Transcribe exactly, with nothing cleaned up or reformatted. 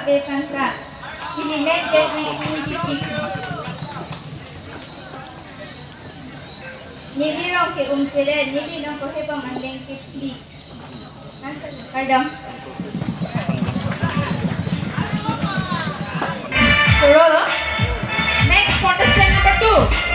Dev Kangka. Pini men Dev Wiki Niji Sing. Neli rong ke Umteret, neli nong kohebong angdeng ke phli. Kardom. Koro. Next contestant number two.